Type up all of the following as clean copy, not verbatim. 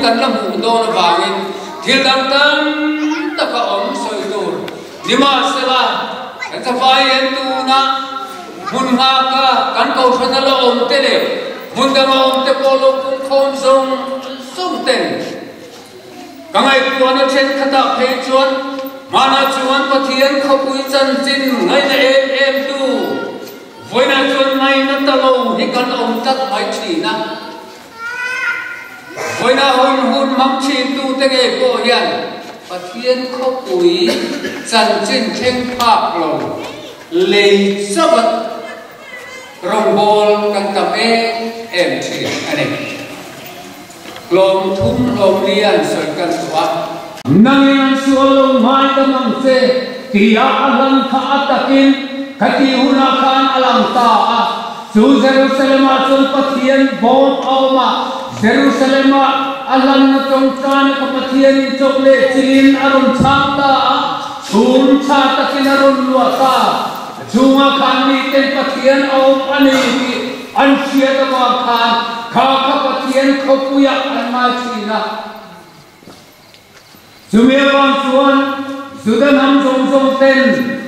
kan la hmuh dawn avangin thil dang tam tak a awm sawi tur. Nimahsela, kan chafai hian tuna hmun nghaka kan kohhrana la awm te leh hmun danga awm te pawh lo pungkhawm zawng zawng ten ka ngaihtuahna thenkhatah phei chuan hmanah chuan Pathian khawpui chanchin ngaihna em em tu vawiinah chuan ngaihna ta lo hi kan awm tlat mai thin a. Vawiinah hun hun hmang thintu te ngei pawh hian Pathian khawpui chanchin thleng phak lo lei chauh rawngbawl kan tam em em thin a ni. Hlawm thum hlawm li an sawi kan duh a. Nangin an sual lo hmai ta mang che tia a hlan kha a takin khati hunah khan a lang ta a. Chu Jerusalem-ah chuan Pathian bawm a awm a, Jerusalem-ah a hlanna tawngtaina kha Pathianin chawp leh chilhin a rawn chhang ta a, chhum tha takin a rawn luah ta. A chhungah khan miten Pathian a awm a ni tih an hriat avang khan kha kha Pathian khawpuiah an ngai thin a. Chumi avang chuan Juda hnam zawng zawng ten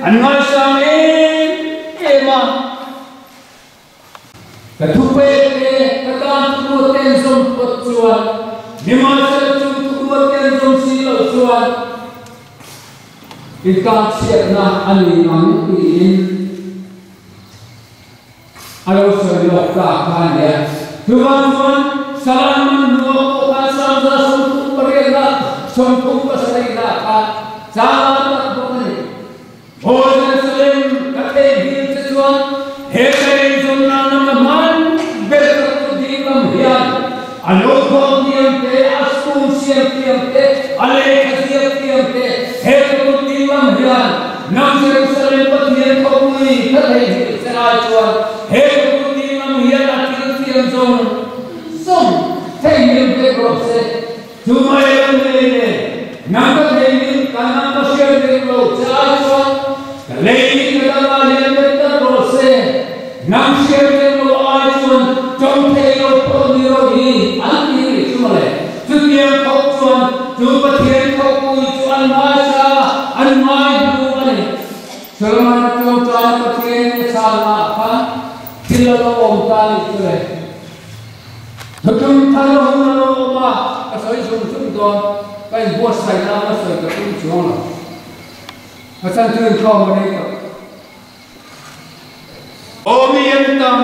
an ngaisang em em a. Ka thupek te ka tan thuruat ten zawm phawt chuan nimahsela chu thuruat ten zawm si loh chuan i tlakchhiatna a ni ang tiin A lo sawi lawk ta kha a nia. Chuvang chuan Salan man hnua pawh khan Sangza 38 la 37 la kha chang a tak bawk a ni. Aw Jerusalem, ka theihnghilh che chuan he ka eizawn nana ka hman ber ka tu ding lam hian a lo thawm thiam te, a school siam thiam te, a lehkha ziak thiam te, he ka kut ding lam hian Nang Jerusalem Pathian khawpui ka theihnghilh che ai chuan he khawpui ding lam hian a thil thiam zawng zawng theihnghilh vek rawh se. Chu mai lo nei nen, nang ka theihnghilh ka nang ka hriat reng lo che ai chuan ka lei hi ka dangah hian vek tlat rawh se. Nang hriat reng lo ai chuan tawng thei lo pawh ni rawh hi an ti rih chu mawle. Chutiang khawp chuan chu Pathian khawpui chu an ngaisa a, an ngai hnu a ni. Solomon-a tawngtaina Pathianin a chhannaah khan thil a lo awm ta nih chu le. Thutum thar a hun a lo awm a, ka sawi zung zung dawn, ka inbuatsaih nan a sawi ka tum chuang lo. Ka chan chu inkhawm a nei tawh. Aw mi an tam,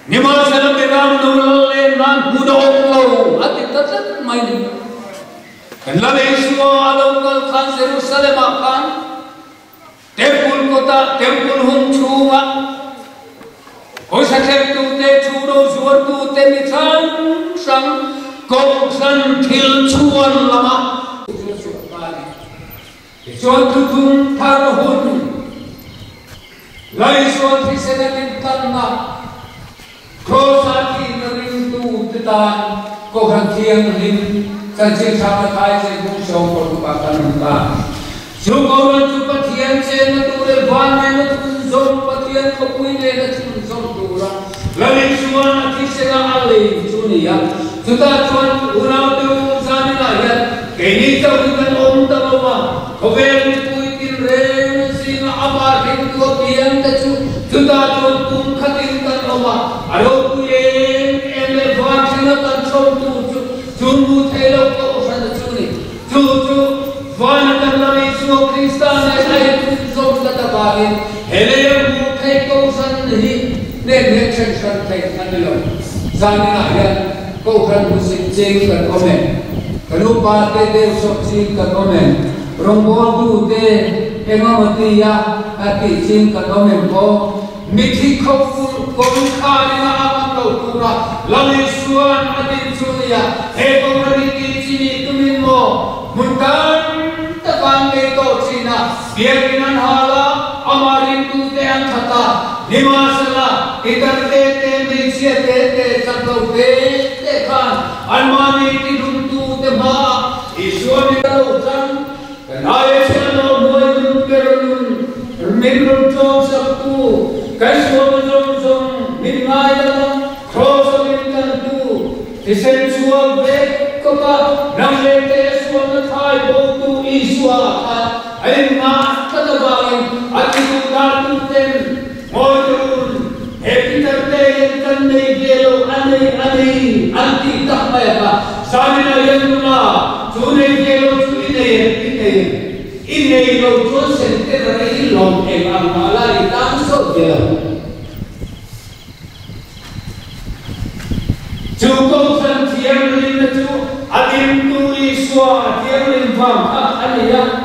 nimahsela Miram no lal len nan hmun a awm lo a ti ta tlat mai ni. Kan Lal Isua a lo kal khan Jerusalem ah khan Temple kawtah, Temple hung chhungah pawisa thlentu te, thu ro zuartu te mi hrang hrang Kohhran thil chhuan lamah chu chhuah ta a ni. Tichuan thuthlung thar hun Laisual thisen a tintlanna Kraws-a thihna ringtu te tan Kohhran Thianghlim chanchin tha ka thai che bung sawm parukah kan awm ta. Chu Kohhran chu Pathian chenna tur leh van nena chhunzawm Pathian khawpui nena chhunzawm tura Lalisuan a thisena a lei chu a ni a. Chutah chuan unaute u zaninah hian Keini chauhin kan awm ta lo a, khawvel mipui tinreng zinga amah ringtu apiang te chu chutah chuan kum khatin kan awm a, a ropui em em leh vanthleng a kan chhawm tur chu chunmu thei lo kohhran a chu ni. Chu chu vana kan Lal Isua Krista nen a inchhunzawm tlat avangin he leia hmuh theih kohhran hi hnen hian then hran theih a ni lo. Zaninah hian Kohhran hmusit ching kan awm e. Ka nupa te deusawp ching kan awm em? Rawngbawltu te engemaw tia a tih ching kan awm em aw? Mithi khawpful kawngkharin a ang ang lo tura Lal Isuan a din chu nia, he kohhran hi tih chi nih tumin maw? Hmun tam taka an nei tawh thin a, biakin an hal a, amah ringtute an that a, Nimahsela, pitar te te, hmeichhia te te, chak lo te te khan anmahni tihlumtute hmaah Isua min a lo chan. Kan aia chhiah lo hnuai nun ber nun min rawn tlawmsaktu, kan sualna zawng zawng min ngaidam a, Kraws-a min tantu, thisen chhuak vek. tawp a, nang leh keia sualna thai botu Isua ah khan a inngah tlat avangin a tiduhdahtuten ngawi teh un, he Peter te hian kan nei ve lo a nei a ni an tih tak mai a kha. Zaninah hian nula chu nei ve lo chu i nei em? I nei em? I nei lo chuan centenary hi lawm eng ang mah la i tang sawt ve lo. Chu Kohhran thianghlimna chu a dintu Isua thianghlim vang kha a ni a.